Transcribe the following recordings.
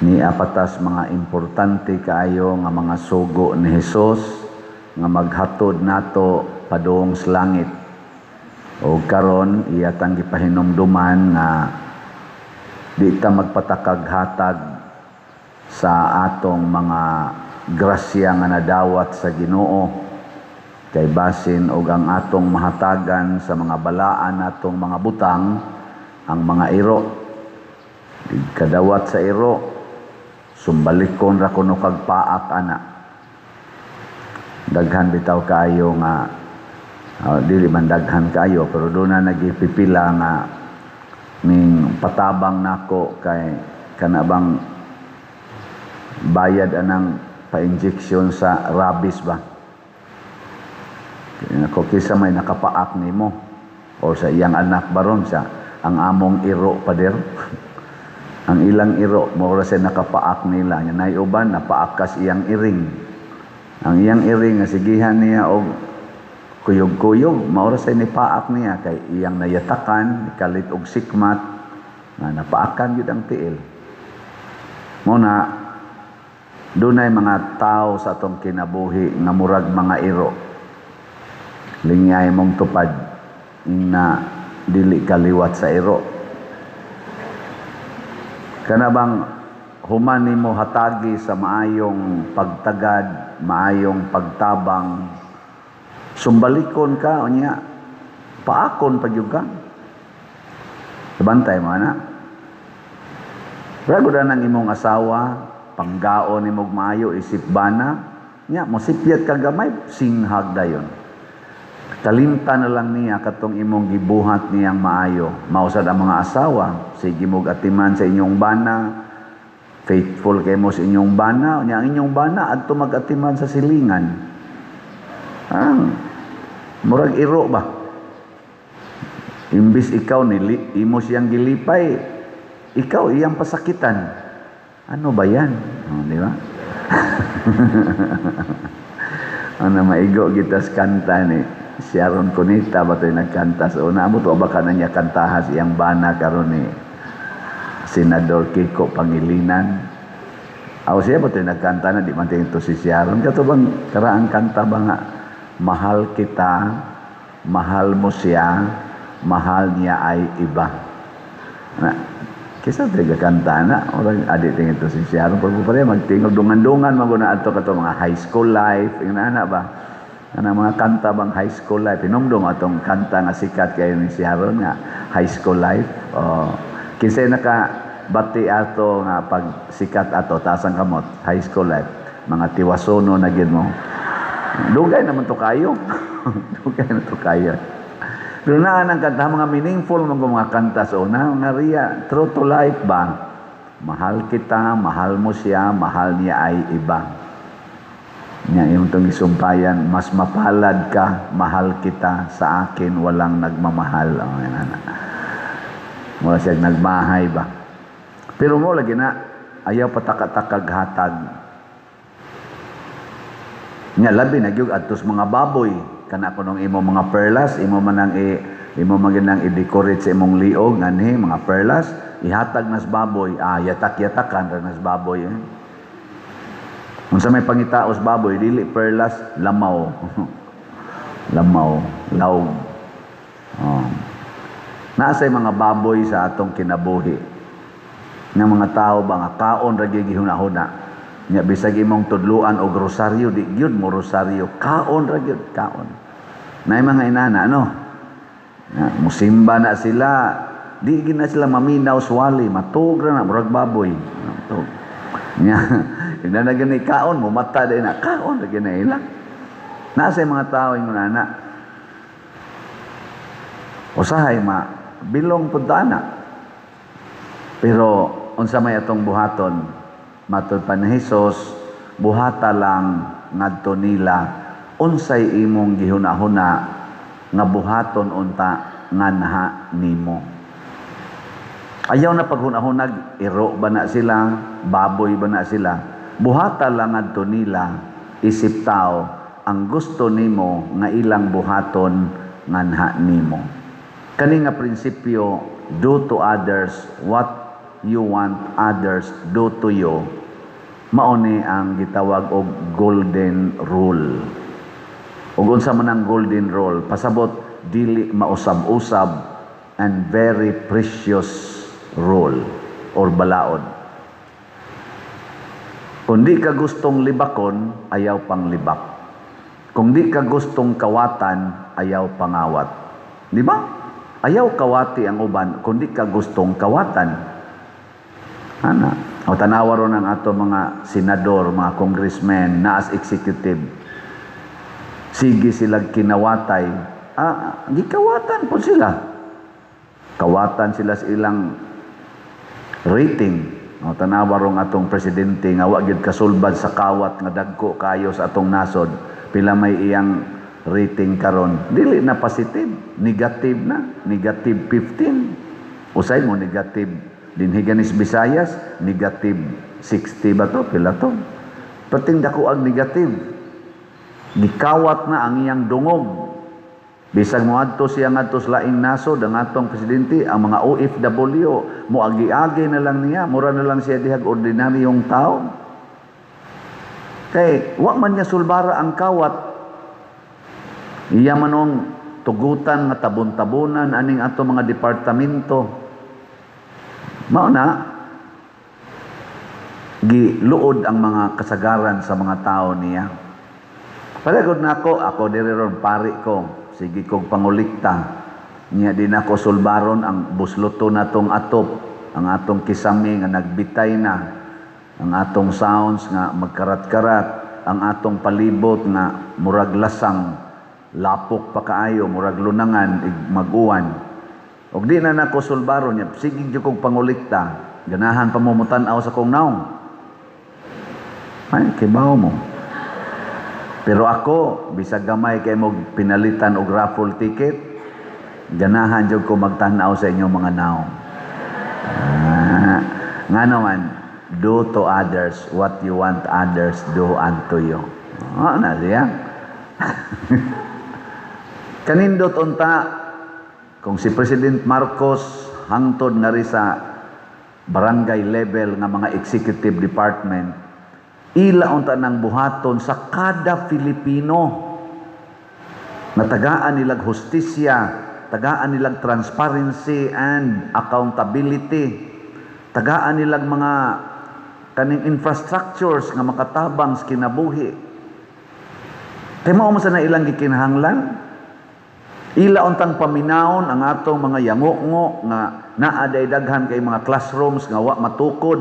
Ni apatas mga importante kaayo nga mga sugo ni Hesus nga maghatod nato padung sa langit. O karon iya tang gipahinumduman nga di ta magpatakag hatag sa atong mga grasya nga nadawat sa Ginoo, kay basin og ang atong mahatagan sa mga balaan natong mga butang ang mga iro. Kadawat sa iro, sumbalikon ra kuno kag paak ana. Daghan bitaw kaayo nga dili man daghan kaayo, pero doon na nagipipila nga ning patabang nako kay kana bang bayad anang pa-injection sa rabies ba. Ko kisa may nakapaak nimo o sa iyang anak baron sa ang among iro pader. Ang ilang iro mao ra siya nakapaak nila. Nya nay uban napaakas iyang iring. Ang iyang iring nga sigihan niya og kuyog-kuyog, mao ra siya nipaak niya kay iyang nayatakan, nikalit og sikmat nga napaakan gyud ang tiil. Mo na dunay mga tao sa atong kinabuhi nga murag mga iro. Lingyay mong tupad na dili kaliwat sa iro. Kana bang human nimo hatagi sa maayong pagtagad, maayong pagtabang, sumbalikon ka unya paakon pa gyud ka. Bantay mo ana. Rago ang imong asawa, panggaon nimo maayo isip bana, nya mosipyat ka gamay, singhag dayon. Kalimta na lang niya katong imong gibuhat niyang maayo. Mausad ang mga asawa, sige mog atiman sa inyong bana, faithful kay mo sa inyong bana, unya ang inyong bana adto magatiman sa silingan. Ang murag iro ba? Imbis ikaw nili, imo siyang gilipay, ikaw iyang pasakitan. Ano ba yan? Oh, di ba? Ano maigo gitas kanta ni Sharon Cuneta ba to'y nagkanta sa una? Amo to baka na niya kantahas iyang bana karon ni Senador Kiko Pangilinan. Aw siya ba to'y nagkanta na di man tingin to si Sharon? Kato bang karaang kanta ba nga mahal kita, mahal mo siya, mahal niya ay iba. Na, kisa tayo kanta na, orang adik tingin to si Sharon. Pag pa rin, magtingog dungan-dungan, maguna ato kato mga high school life, yung ana ba? Ana mga kanta bang high school life? Hinumdum atong kanta nga sikat kayo ni Sharon nga high school life. Oh, kinsa naka bati ato nga pag sikat ato taas ang kamot, high school life. Mga tiwasono na gyud mo. Dugay naman to kayo. Dugay na to kayo. Pero naa ang kanta, mga meaningful mga mga kanta sa una, nga riya, true to life ba? Mahal kita, mahal mo siya, mahal niya ay iba. Nya yung itong isumpayan, mas mapalad ka, mahal kita, sa akin walang nagmamahal. Oh, yan, ana. Wala siya nagmahay ba? Pero mo lagi na, ayaw patakatakag hatag. Nya labi na gyud adtos mga baboy, kana kunong imo mga perlas, imo man ang imo man gyud nang i-decorate sa imong liog nganhi mga perlas, ihatag nas baboy, yatak-yatakan ra nas baboy eh. Unsa may pangitaos baboy, dili perlas, lamaw. Lamaw, lawg. Oh. Naasay mga baboy sa atong kinabuhi. Nga mga tao ba nga kaon ra gyud gihuna-huna. Nya bisag imong tudluan og rosaryo, di gyud mo rosaryo, kaon ra gyud, kaon. Nay mga inana no. Na, musimba na sila, di gyud na sila maminaw swali, matug ra na murag baboy. Matug. Nya, ina na gani kaon mo mata dai na kaon ra gyud na ila. Nasa mga tao ingon ana. Usahay ma bilong pud ana. Pero unsa may atong buhaton? Matud pa ni Hesus, buhata lang ngadto nila unsay imong gihuna-huna nga buhaton unta nganha nimo. Ayaw na paghuna-hunag, iro ba na sila, baboy ba na sila. Buhata lang ngadto nila isip tao ang gusto nimo nga ilang buhaton nganha nimo. Kani nga prinsipyo, do to others what you want others do to you. Mao ni ang gitawag og golden rule. Ug unsa man ang golden rule? Pasabot dili mausab-usab and very precious rule or balaod. Kung di ka gustong libakon, ayaw pang libak. Kung di ka gustong kawatan, ayaw pangawat. Di ba? Ayaw kawati ang uban kung di ka gustong kawatan. Ana. O tanawa ron ang ato mga senador, mga congressmen, na as executive. Sige sila kinawatay. Ah, gikawatan po sila. Kawatan sila sa ilang rating. O tanawa rong atong presidente nga wa gyud kasulbad sa kawat nga dagko kayo sa atong nasod. Pila may iyang rating karon? Dili na positive, negative na, negative 15. Usay mo negative dinhi ganis Visayas, negative 60 ba to? Pila to? Perting dako ang negative. Gikawat na ang iyang dungog. Bisag moadto siya ngadto sa laing nasod ang atong presidente, ang mga OFW moagi-agi na lang niya, mura na lang siya dihag ordinaryong tao. Kay wa man niya sulbara ang kawat. Iya manong tugutan nga tabon-tabonan aning ato mga departamento. Mao na giluod ang mga kasagaran sa mga tao niya. Palagod na ako, ako diri ron pari ko, sige kog pangulikta. Niya din ako sulbaron ang busloto natong atop, ang atong kisame nga nagbitay na, ang atong sounds nga magkarat-karat, ang atong palibot nga murag lasang, lapok pa kaayo, murag lunangan, mag-uwan. Og di na nako sulbaron niya, sige gyud kog pangulikta, ganahan pa mo motan-aw sa kong naong. Ay, kibaw mo. Pero ako, bisag gamay kay mo pinalitan og raffle ticket, ganahan jud ko magtan-aw sa inyong mga naong. Ah, nga naman, do to others what you want others do unto you. Oh, na siya. Kanindot unta kung si President Marcos hangtod nga ri sa barangay level nga mga executive department, ila unta ng buhaton sa kada Filipino nga tagaan nilag hustisya, tagaan nilag transparency and accountability, tagaan nilag mga kaning infrastructures nga makatabang sa kinabuhi. Kay mao man sa na ilang gikinahanglan. Ila untang paminawon ang atong mga yango-ngo nga naa day daghan kay mga classrooms nga wa matukod,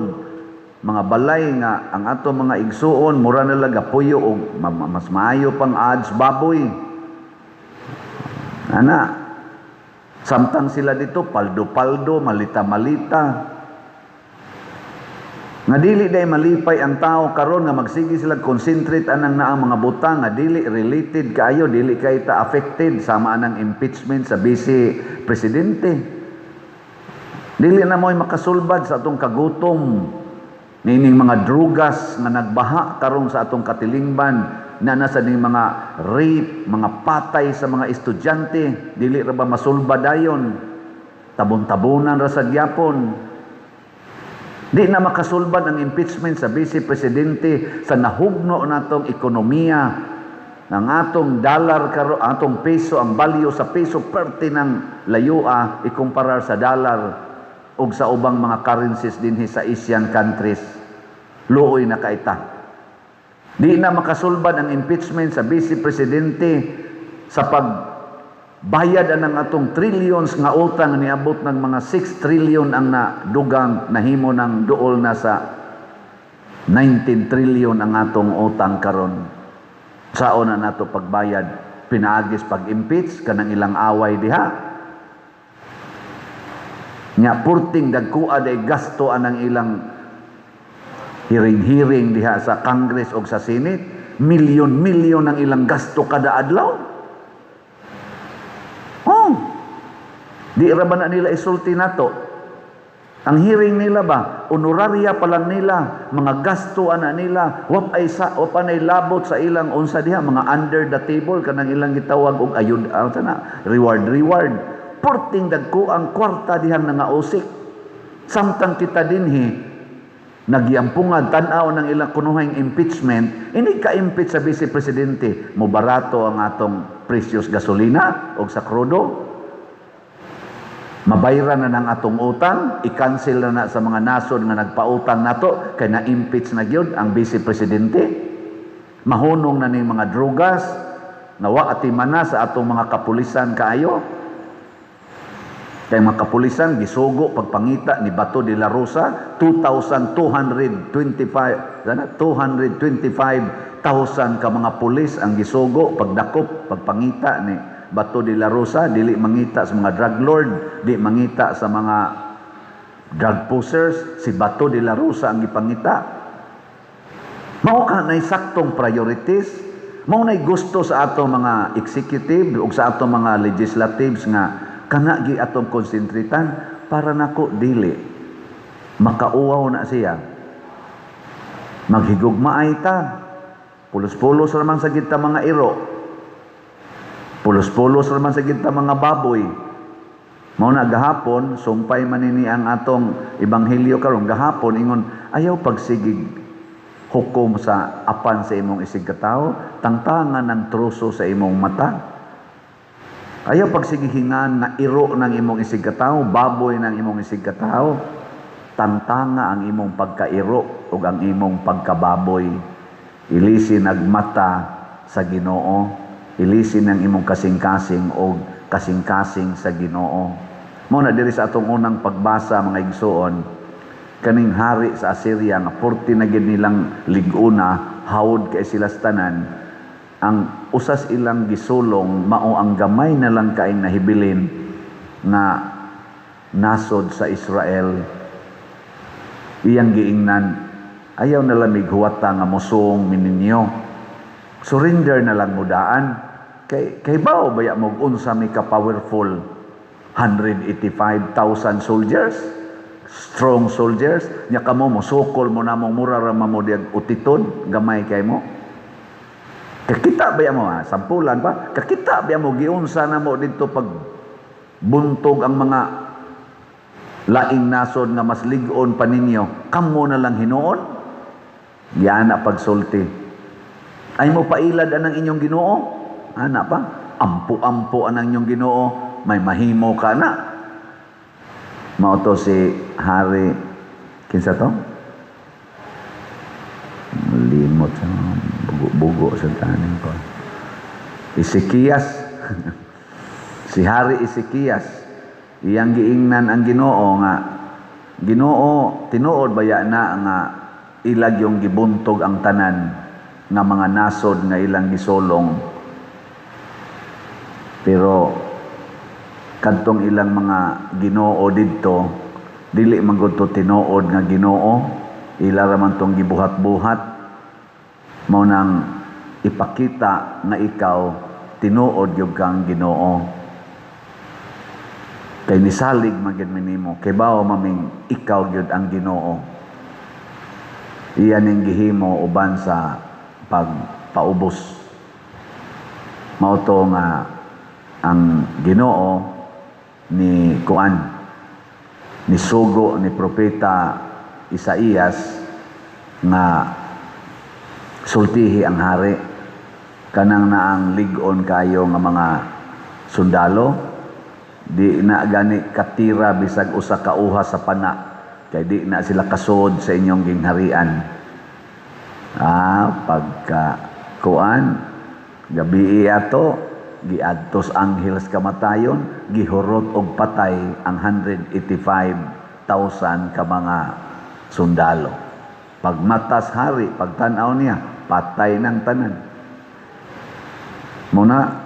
mga balay nga ang atong mga igsuon mura na lang gapuyo og mas maayo pang ads baboy. Ana, samtang sila dito paldo-paldo, malita-malita. Nga dili day malipay ang tao karon nga magsige sila concentrate anang naang mga butang nga dili related kaayo, dili kay ta affected sama anang impeachment sa vice presidente. Dili na mo'y makasulbad sa atong kagutom niining mga drugas nga nagbaha karon sa atong katilingban na nasa ning mga rape, mga patay sa mga estudyante, dili ra ba masulbad dayon? Tabon-tabonan ra sa gyapon. Di na makasulbad ang impeachment sa vice presidente sa nahugno natong ekonomiya. Ang atong dollar karo, atong peso, ang value sa peso perte ng layoa ikumparar sa dollar ug sa ubang mga currencies dinhi sa Asian countries. Luoy na kaita. Di na makasulbad ang impeachment sa vice presidente sa pagbayad anang atong trillions nga utang, niabot ng mga 6 trillion ang nadugang nahimo ng duol na sa 19 trillion ang atong utang karon. Sao na nato pagbayad? Pinaagis pag-impeach kanang ilang away diha. Nya purting dagkua day gasto anang ilang hearing-hearing diha sa Congress o sa Senate. Milyon-milyon ang ilang gasto kada adlaw. Oh. Di ra ba na nila isulti nato? Ang hearing nila ba, honoraria pa lang nila, mga gasto ana nila, wap ay labot sa ilang unsa diha, mga under the table kanang ilang gitawag og ayud sana, reward reward. Porting dagko ang kwarta dihang nangausik. Samtang kita dinhi nagyampungan, tan-aw ng ilang kunuhang impeachment, ini ka-impeach sa vice presidente, mobarato ang atong presyos gasolina o sa krudo, mabayran na ng atong utang, i-cancel na na sa mga nasod nga nagpautang nato kay na-impeach na gyud ang vice presidente, mahunong na ning mga drugas nga wa atimana sa atong mga kapulisan kaayo. Kay mga kapulisan gisugo pagpangita ni Bato de la Rosa, 2,225 sana, 225,000 ka mga pulis ang gisugo pagdakop, pagpangita ni Bato de la Rosa. Dili mangita sa mga drug lord, di mangita sa mga drug pushers, si Bato de la Rosa ang gipangita. Mao ka nay saktong priorities, mao nay gusto sa atong mga executive ug sa atong mga legislatives nga kana gi atong konsentritan. Para nako, dili makauwaw na siya. Maghigugmaay ta, pulos-pulos ra man sa kita mga iro, pulos-pulos ra man sa kita mga baboy. Mao na gahapon sumpay man ini ang atong ebanghelyo karon gahapon, ingon ayaw pagsigig hukom sa apan sa imong isig katawo, tangtangan ng troso sa imong mata. Ayaw pagsigihingan na iro ng imong isig katawo, baboy ng imong isig katawo. Tantanga ang imong pagkairo ug ang imong pagkababoy. Ilisi nagmata sa Ginoo, ilisin ang imong kasing-kasing og kasing-kasing sa Ginoo. Mao na diri sa atong unang pagbasa, mga igsuon, kaning hari sa Assyria nga 40 na gid nilang lig-una, hawod kay sila sa tanan. Ang usas ilang gisulong mao ang gamay na lang kaing nahibilin nga nasod sa Israel. Iyang giingnan, "Ayaw na lang mighuwata nga mosong mininyo, surrender na lang mudaan kay bao baya mo unsa mi ka powerful, 185,000 soldiers, strong soldiers nya kamo mosukol mo namong mura ra mo diag utiton, gamay kay mo. Kakita ba mo ha? Sampulan pa? Kakita ba mo giunsa na mo dito pag buntog ang mga laing nasod nga mas lig-on pa ninyo? Kamo na lang hinuon?" Yana pagsulti. "Ay mo pailad anang inyong Ginoo?" Ana pa. "Ampo-ampo anang inyong Ginoo. May mahimo ka na." Mao to si Hari, kinsa to? Limot sa bugo-bugo sa tanin ko. Ezekias. Si Hari Ezekias. Iyang giingnan ang Ginoo nga, "Ginoo, tinuod baya na nga ilag yung gibuntog ang tanan nga mga nasod nga ilang gisulong? Pero kadtong ilang mga Ginoo didto, dili man gud to tinuod nga Ginoo, ila ra man tong gibuhat-buhat. Mao nang ipakita nga ikaw tinuod gyud kang Ginoo. Kay nisalig man gyud mi nimo, kay bawo maming ikaw gyud ang Ginoo." Iyan ning gihimo uban sa pagpaubos. Mao to nga ang Ginoo ni kuan, ni sugo ni propeta Isaías nga sultihi ang hari, "Kanang naang lig-on kayo nga mga sundalo, di na gani katira bisag usa ka uha sa pana kay di na sila kasod sa inyong gingharian." Pagka kuan gabi ato, giadtos anghel sa kamatayon, gihurot og patay ang 185,000 ka mga sundalo. Pagmatas hari, pagtan-aw niya, patay ng tanan. Muna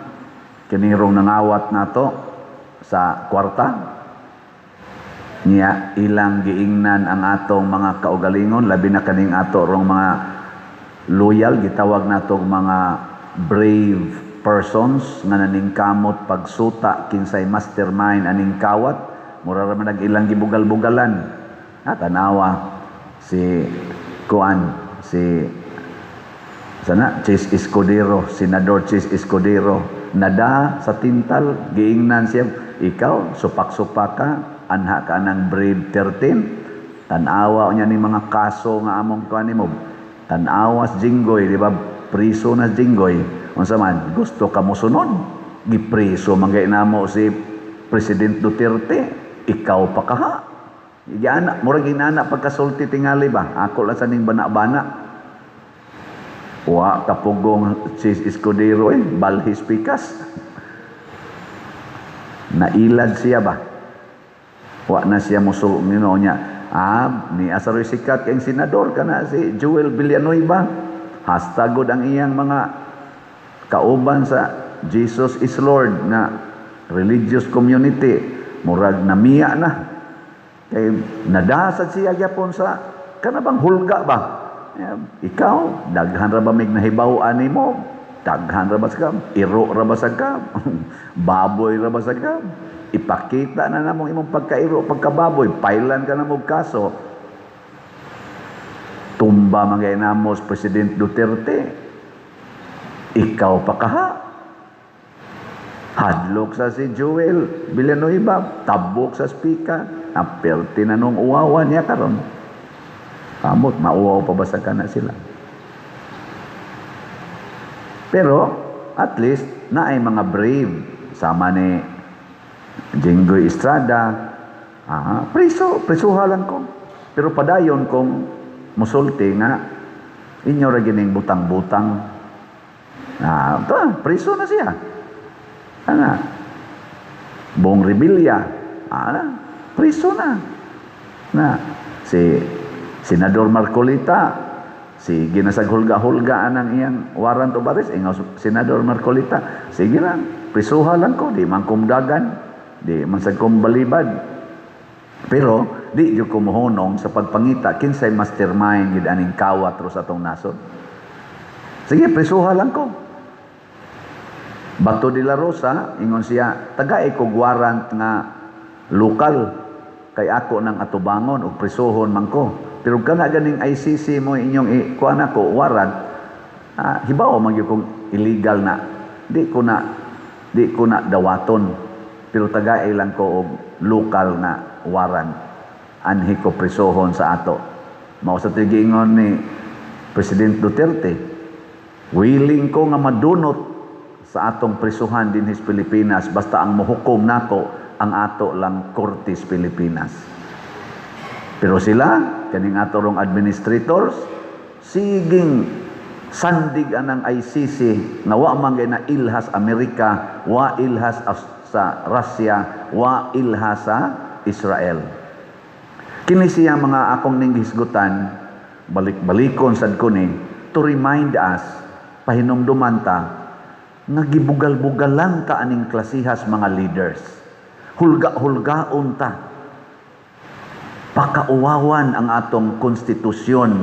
kinirong nangawat nato sa kwarta niya, ilang giingnan ang atong mga kaugalingon, labi na kaning ato rong mga loyal, gitawag natong mga brave persons nga naningkamot pagsuta kinsay mastermind aning kawat. Mura ra man ilang gibugal-bugalan. Tanawa si kuan, si sana Chis Escudero, Senador Chis Escudero, nada sa tintal, giingnan siya, "Ikaw supak-supak ka." Anha ka ng Brave 13. Tanawa niya ni mga kaso nga among kuan nimo. Tanawa si Jinggoy, di ba? Priso na si Jinggoy. Unsa man, gusto ka mosunod? Gipriso man gay namo si President Duterte. Ikaw pa kaha. Igana, murag inana pagkasulti tingali ba? Ako lang sa ning bana-bana. Wa kapugong si Escudero eh, balhis pikas. Nailad siya ba? Wa na siya musul nino niya. Ah, ni asaroy sikat kayong senador kana si Joel Villanueva. Hashtag ang iyang mga kauban sa Jesus is Lord na religious community. Murag namiya na. Kay nadasad siya gyapon sa kana bang hulga ba? Eh, ikaw, daghan ra ba mig nahibaw-an nimo? Daghan ra ba sa ka? Iro ra ba sa ka? Baboy ra ba sa ka? Ipakita na namong imong pagkairo, pagkababoy, pailan ka na mo kaso. Tumba man gay namo si President Duterte. Ikaw pa kaha. Hadlok sa si Joel Villanueva, tabok sa speaker, aperti na nung uwawan niya karon. Kamot, mauwaw pa ba sa kana sila? Pero, at least, naay mga brave. Sama ni Jinggoy Estrada, priso, prisuha lang ko. Pero padayon kong musulti nga, inyo ra gining butang-butang. Ah, to, priso na siya. Ana. Bong Revilla, priso na. Na si Senador Marcoleta, si ginasaghulga-hulga anang iyang warrant of arrest, ingaw Senador Marcoleta, sige lang, prisuha lang ko, di man kumdagan, di man sad kong balibad. Pero di jud ko mohunong sa pagpangita kinsay mastermind gid aning kawat ro sa atong nasod. Sige, prisuha lang ko. Bato de la Rosa, ingon siya, tagay kog warrant nga lokal kay ako nang atubangon o prisuhon man ko. Pero kana ganing ICC mo inyong ikuan ako warrant, hibaw man gyud kong illegal na. Di ko na dawaton. Pero tagay lang ko og lokal na warrant. Anhi ko prisuhon sa ato. Mao sa giingon ni President Duterte, willing ko nga madunot sa atong prisuhan dinhi sa Pilipinas basta ang mohukom nako ang ato lang korte sa Pilipinas. Pero sila, kaning ato rong administrators, siging sandig anang ICC nga wa man gay na ilhas Amerika, wa ilhas sa Russia, wa ilhas sa Israel. Kini siya mga akong ning gihisgutan, balik-balikon sad ko ni to remind us, pahinumduman ta nga gibugal-bugalan ta aning klasihas mga leaders. Hulga-hulgaon ta. Pakauwawan ang atong konstitusyon.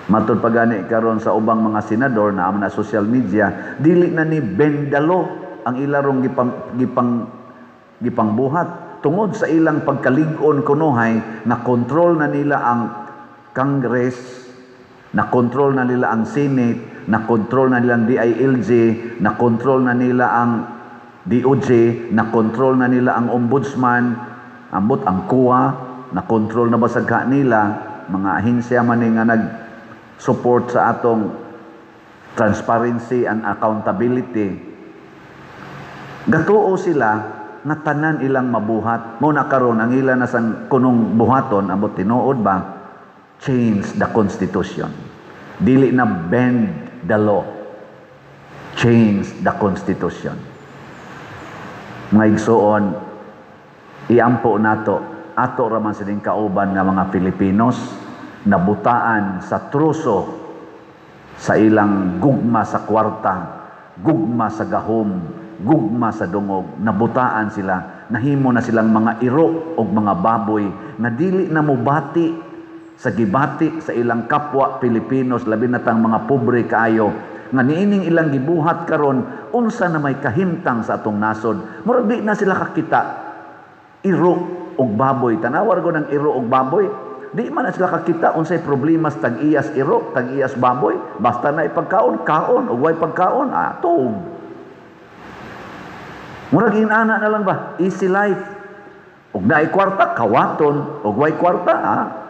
Matod pa gani karon sa ubang mga senador na amo na social media, dili na ni bend the law ang ilarong gipangbuhat tungod sa ilang pagkalig-on kunuhay na control na nila ang Congress, na control na nila ang Senate, na control na nila ang DILG, na control na nila ang DOJ, na control na nila ang Ombudsman, ambot ang COA, na control na basag nila, mga ahensya man ni nga nag-support sa atong transparency and accountability. Gatuo sila nga tanan ilang mabuhat. Mo na karon ang ila na sang kunong buhaton, ambot tinuod ba, change the constitution. Dili na bend the law. Change the constitution. Mga igsuon, iampo nato, ato raman sining kauban nga mga Filipinos, nabutaan sa truso sa ilang gugma sa kwarta, gugma sa gahom, gugma sa dungog, nabutaan sila, nahimo na silang mga iro og mga baboy nga dili na mobati sa gibati sa ilang kapwa Pilipinos, labi na tang mga pobre kaayo nga niining ilang gibuhat karon, unsa na may kahimtang sa atong nasod. Murag di na sila kakita iro og baboy. Tanawar ko ng iro og baboy, di man na sila kakita unsay problema sa tag-iyas iro, tag-iyas baboy. Basta na ipagkaon, kaon, ug way pagkaon, tuog. Murag inana na lang ba, easy life. Ug naay kwarta, kawaton. Ug way kwarta,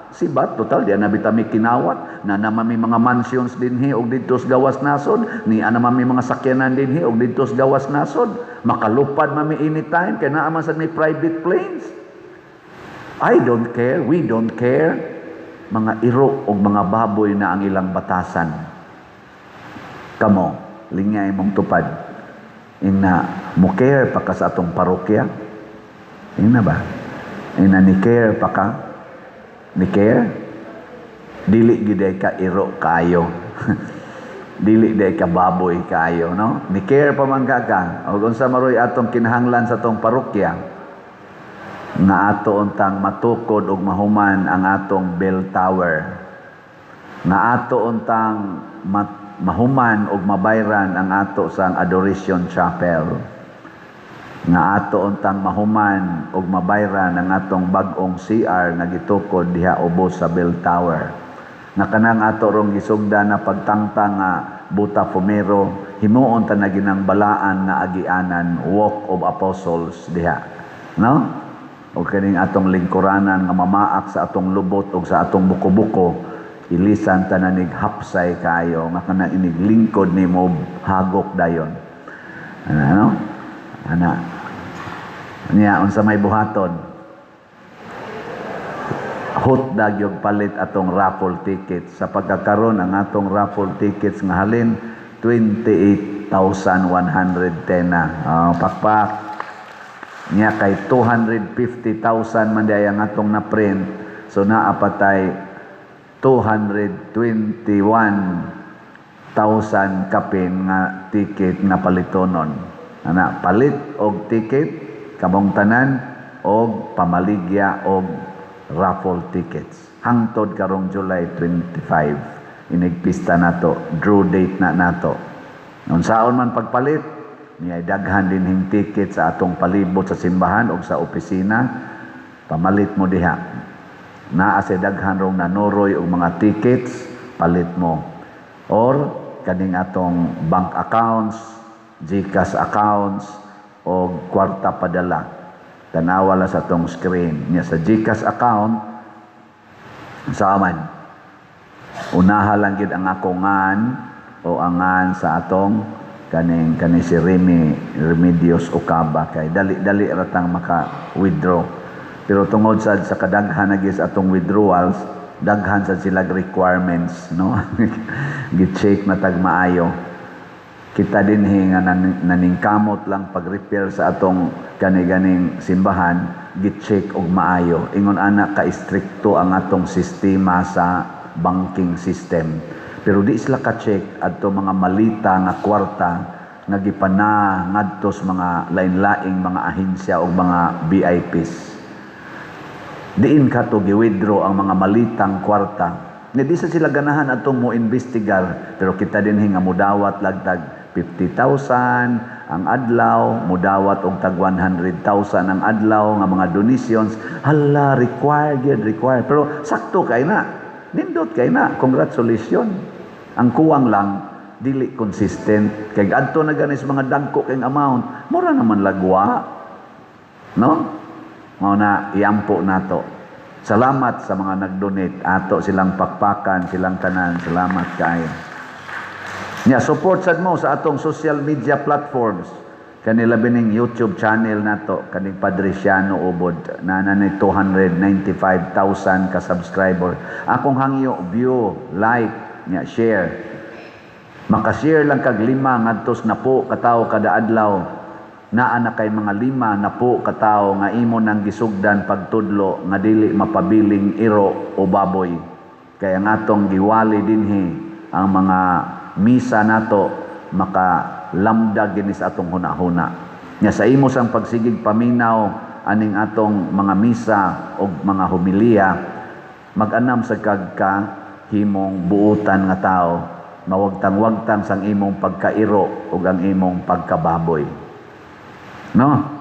sibat, total di na bita mi kinawat na naman mi mga mansions dinhi og didto sa gawas nasod, ni ana man mi mga sakyanan dinhi og didto sa gawas nasod, makalupad man mi anytime kay naa man sad mi private planes. I don't care, we don't care. Mga iro og mga baboy na ang ilang batasan. Kamo, lingay mong tupad. Ina mo care pa ka sa atong parokya? Ina ba? Ina ni care pa ka? Ni care? Dili gyud ka iro kaayo. Dili day ka baboy kaayo, no? Ni care pa man ka ka. Og unsa maroy atong kinahanglan sa atong parokya? Nga ato untang matukod og mahuman ang atong bell tower. Nga ato untang mahuman og mabayran ang ato sang Adoration Chapel. Nga ato untang mahuman og mabayran ang atong bag-ong CR nga gitukod diha ubos sa bell tower. Nga kanang ato rong gisugdan na pagtangtang nga Botafumeiro, himuon ta na ginang balaan nga agianan, Walk of Apostles diha. No? O kaning atong lingkuranan nga mamaak sa atong lubot o sa atong buko-buko, ilisan ta na nig hapsay kayo nga kanang inig lingkod nimo hagok dayon. Ano? No? Ana. Niya unsa may buhaton? Hotdog yung palit atong raffle tickets sa pagkakaron. Ang atong raffle tickets nga halin 28,110 na. Oh, pakpak niya kay 250,000 man diay ang atong na-print, so naa patay 221,000 kapin nga ticket nga palitonon. Ana, palit og ticket kamong tanan og pamaligya og raffle tickets hangtod karong July 25, inigpista nato, draw date na nato. Unsaon man pagpalit niya, daghan din hing ticket sa atong palibot sa simbahan o sa opisina, pamalit mo diha. Naa sa daghan rong nanuroy og mga tickets, palit mo. Or kaning atong bank accounts, GCash accounts o kwarta padala. Tanawa la sa atong screen. Nya sa GCash account sa aman. Unaha lang gid ang ako ngan o angan sa atong kaning kani si Remy Remedios Okaba kay dali-dali ratang maka-withdraw. Pero tungod sad sa kadaghan na sa atong withdrawals, daghan sad sila requirements, no? Gi-check na tag maayo. Kita dinhi nga naningkamot lang pag-repair sa atong kani-ganing simbahan, gi-check og maayo. Ingon ana ka istrikto ang atong sistema sa banking system. Pero di sila ka-check adto mga malita nga kwarta nga gipana ngadto sa mga lain-laing mga ahensya o mga VIPs. Diin ka to gi-withdraw ang mga malitang kwarta. Nga di sa sila ganahan atong mo investigar, pero kita dinhi nga mudawat lagtag 50,000 ang adlaw, mudawat og tag 100,000 ang adlaw nga mga donations, hala, required gyud, required. Pero sakto kay na. Nindot kay na. Congratulations. Ang kuwang lang dili consistent kay adto na ganis mga dagko kay amount, mura naman lagwa. No? Mao na iampo nato. Salamat sa mga nag-donate. Ato silang pakpakan, silang tanan. Salamat kaayo. Nya support sad mo sa atong social media platforms. Kani labi ning YouTube channel nato, kaning Padre Siano Ubod, na ni 295,000 ka subscriber. Akong hangyo, view, like, nya share. Makashare lang kag lima ngadto sa napo katawo kada adlaw. Naa na kay mga lima napo katawo nga imo nang gisugdan pagtudlo nga dili mapabiling iro o baboy. Kaya ang atong giwali dinhi ang mga misa nato makalamdag gini sa atong hunahuna. Nya sa imo sang pagsigig paminaw aning atong mga misa o mga homilya, mag-anam sa kag ka himong buutan nga tao, mawagtang-wagtang sang imong pagkairo ug ang imong pagkababoy. No?